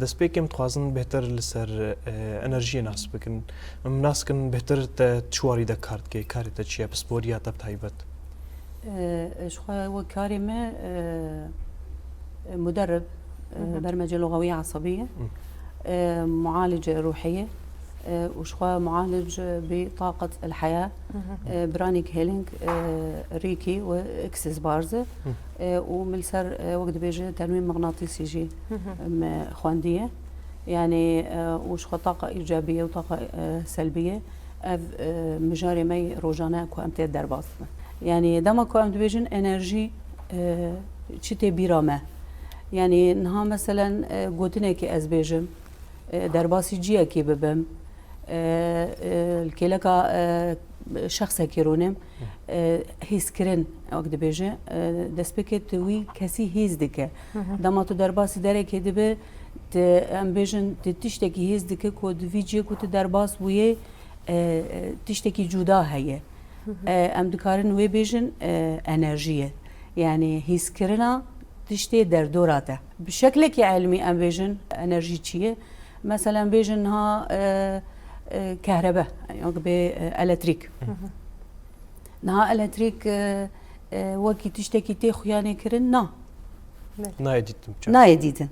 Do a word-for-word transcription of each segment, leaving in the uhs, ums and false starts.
Destpêkê em dixwazin bêhtir li ser, e, enerjiyê nas bikin. Em nas kin bêhtir te çi warî de kar dike, karê te çi ye, pisporiya te bi taybet? E, ji xwe wek karê me, e, muderrib, e, bermecê luxawî esabî ye. E, mualic ruhî ye. E, û ji xwe mualic bi taqet el heya, e, pranic healing, e, reiki û Access bars e. E, û min li ser, e, wek dibêje tenwîn mixnatîsî jî me xwendiye. Yani, e, û ji xwe taqa îcabiye û taqa, e, selbiye. Ev, e, mijarê me yê rojane ku em tê derbas bin. Yani dema ku em dibêjin enerjî, e, çi tê bîra me? Yani niha meselen, e, gotinekî ez bêjim, e, derbasî ciyekî bibim, e, e, li kêleka, e, şexsekî rûnim, e, hîskirin, wek dibêje, e, destpêkê tu wî kesî hîs dike. Dema tu derbasî derekê dibe, tu, em bêjin, tu tiştekî hîs dike ku di vî ciyê ku tu derbas bûyê, e, e, tiştekî cuda heye. E, em dikarin wê bêjin, e, enerjî ye. Yani hîskirina tiştê derdora te. Bi şeklekî elmî em bêjin enerjî çi ye? Mesela em bêjin niha, e, e, kehrebe, yani bê, e, elektrîk. Niha elektrîk, e, e, wekî tiştekî tê xuyanê kirin, na. Nayê dîtin. Nayê dîtin.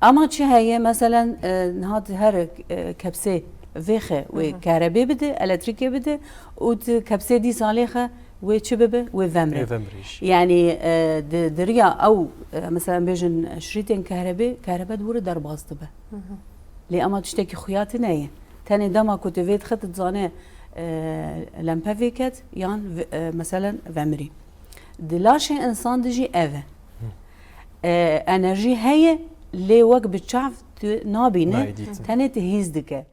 Ama çi heye, meselen, e, niha tu her, e, kepsê vêxe wê kehrebê bide, elektrîkê bide û tu kepsê dîsa lêxe wê çi bibe? Wê vemre. Ê vemrê jî. Yani, e, di, di riya ew, e, mesela bêjin şirîtên kehrebê, kehrebe di wir derbas dibe. Lê ama tiştekî xuya tune ye. Tenê dema ku tu vê dixe, tu dizane, e, lempe vêket yan v-, e, meselen vemirî. Di laşê însan de jî ev e. E, enerjî heye, lê wek bi çav tu nabîne, Nayê dîtin. Tenê tu hîs dike.